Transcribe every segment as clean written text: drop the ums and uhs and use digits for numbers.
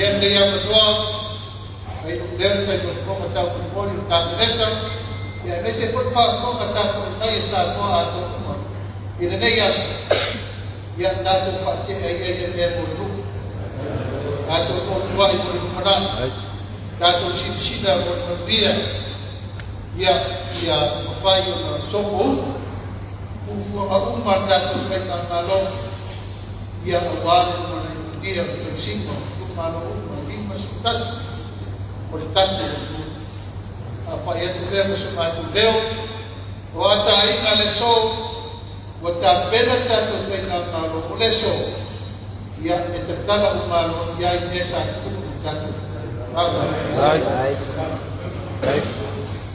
Avea lenei avanoa ai lou leo e fai ma fofoga taumolimoli o le Kapeneta, ia aemaise foi le faafofoga tapuai mai a Samoa atoa uma i lenei aso, ia tatou faatea ia ia mea mo le nuu, tatou fotuai mo le lumanai, tatou silasila mo le manuia, ia ia mafai ona sopoutu fuafuaga uma a le tatou faigamalo, ia aua le lumanai manuia o le tausiga o itumalo uma e 51 o le tatou atunuu. Faapai atu lea ma so matou leo, o ataiga le aso, ua tapena le tatou faigamalo o le aso, ia e tatala uma aloaia ai mea sa tutupu i le tatou Ai.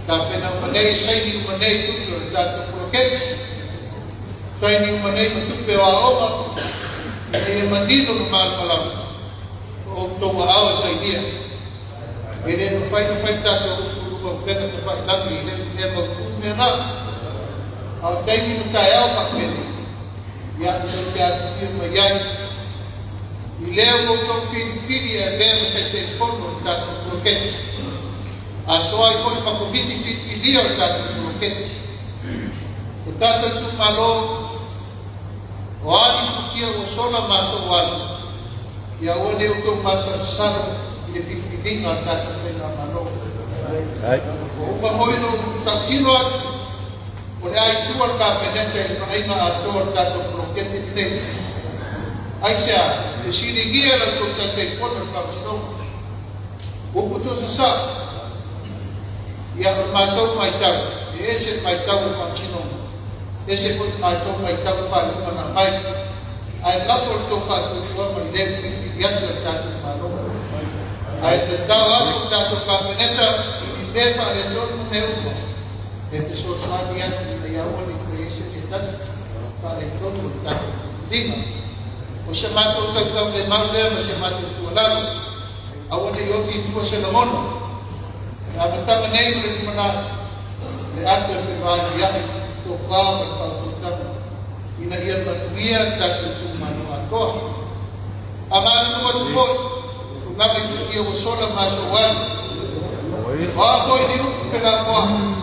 Tapena uma nei, saini uma nei tupe o le tatou poloketi, saini uma nei ma tupe o aoga, ina ia manino ma malamalama o outou aao e sainia. E le mafai ona fai le tatou upu i luga o upega tafailagi i le mea mautu mea na. A o taimi ma taeao faapenei, ia tou te afifio mai ai i lea ua outou filifili e avea ma Taitaifono o le tatou poloketi, atoa ai foi ma Komiti Filifilia o le tatou poloketi. O tatou itumalo, o a ni futia ua sola ma aso ua alu, ia aua ne i outou masalosalo i le filifiliga a le tatou faigamalo. Ua uma foi ona ou tautino atu, o le a i tua le Kapeneta i le vaaiga atoa o le tatou poloketi lenei. Aisea? Fesiligia la outou Taitaifono i le Faamasinoga. Upu tuusasao, ia o le matou matau, e ese le matau a le Faamasinoga, ese foi le matou matau i faaiuga na aumai, ae lafo le tou faatuatuaga i le filifili atu a le tatou Malo. Ae tatao atu le tatou Kapeneta i ni mea faaletonu ma mea uma e fesoasoani atu ina ia aua ne i toe i ai se mea tasi faaletonu o le tatou filifiliga. O se matou tautaulemau lea ma se matou tuualalo, aua ne i oti i tua se lagona. O le amataga nei ma le lumanai, o le ato e fevailia'i tofa ma le faautautaga ina ia manuia le tatou itumalo atoa. A malulu atu foi, tulaga i futia ua sola ma aso ua alu. O a foi ni upu felafoai,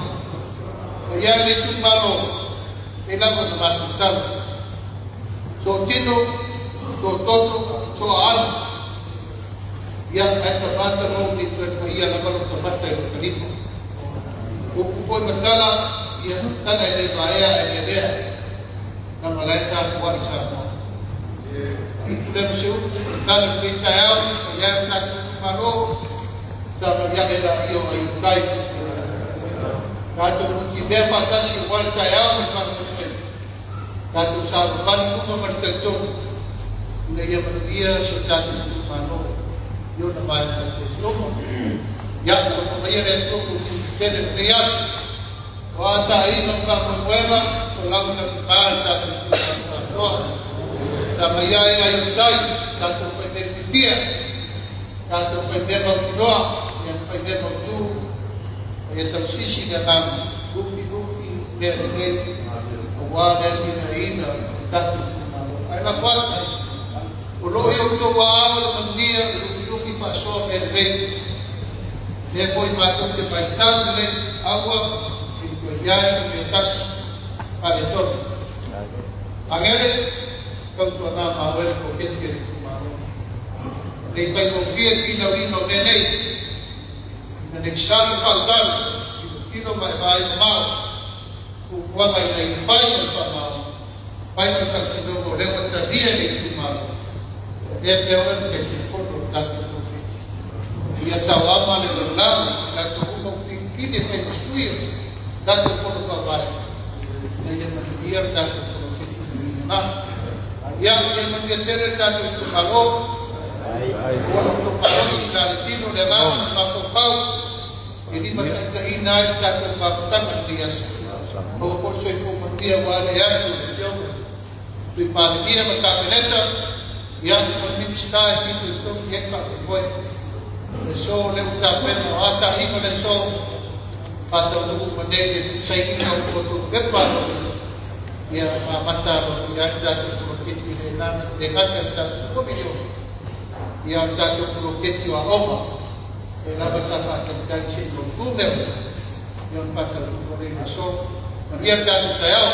paia e le itumalo, e lava na matou tala. Sootino, soototo, sooaalo, ia ae tamata mau ne i toe paia lava lota mata i lota lima. Upu foi ma tala, ia tala e le vaea ae lelea, na malae tapuai Samoa. Upu lea ma se upu, o le tala i lenei taeao, paia e le tatou itumalo, tama ia e laia o Aiutai. Tatou nutimea faatasi aua le taeao ma le faamoemoe. Tatou savavali uma ma le talitonu ina ia manuia si o tatou itumalo i ona vaega eseese uma. Ia, alofa maia le Atua ua tuutetele lenei aso. O a taaiga ma faamoemoega, o lau lagima le tatou itumalo atoa. Tama ia e ai o tai, tatou faimea fiafia, tatou faimea mautinoa, ia na faimea mautu, ma ia tausisi le agaga, lufi lufi mea lelei, aua le atinaeina o le tatou itumalo. Ae lafo atu, o lo o i outou aao le manuia, le lufilufi faasoa mea lelei. Lea foi matou te matau lelei, aua ne i toe i ai le mea tasi faaletonu. Agele, tautuana maua le poloketi a le itumalo. Ne i faigofie le finauina o mea nei, ina ne i sala le faautaga, tilotilo ma e vaai mamao, fuafuaga ina ia fai ma le faamaoni, fai ma le faatinoga o lea ua talia e le itumalo, e avea pea oe ma Taitaifono o le tatou poloketi. Ia tauama le lalolagi, i latou uma ua filifili e fai ma sui o le tatou Fono Faavae, ina ia manuia le tatou poloketi i le lumanai. Ia, ia manuia tele le tatou itumalo, ua lo outou malosi i la le tino, le agaga ma le mafaufau, e limataitaiina ai le tatou mafutaga i lenei aso. Maua foi le soifua manuia aua le atu o le Afioga i le Sui Palemia ma le Kapeneta, ia, ma le Minisita e fitoitonu i ai le faamoemoe. O le aso o lea ua tapena, o a taaiga o le aso, faataunuu uma nei le sainiga o outou pepa aloaia, ia, ma amata aloaia ai le tatou poloketi le gata i le tatou $2 miliona. Ia, o le tatou poloketi o aoga lea lava sa faatalitali se i mautu mea uma, ia ona faataunuu loa lea i le aso. Manuia le tatou taeao.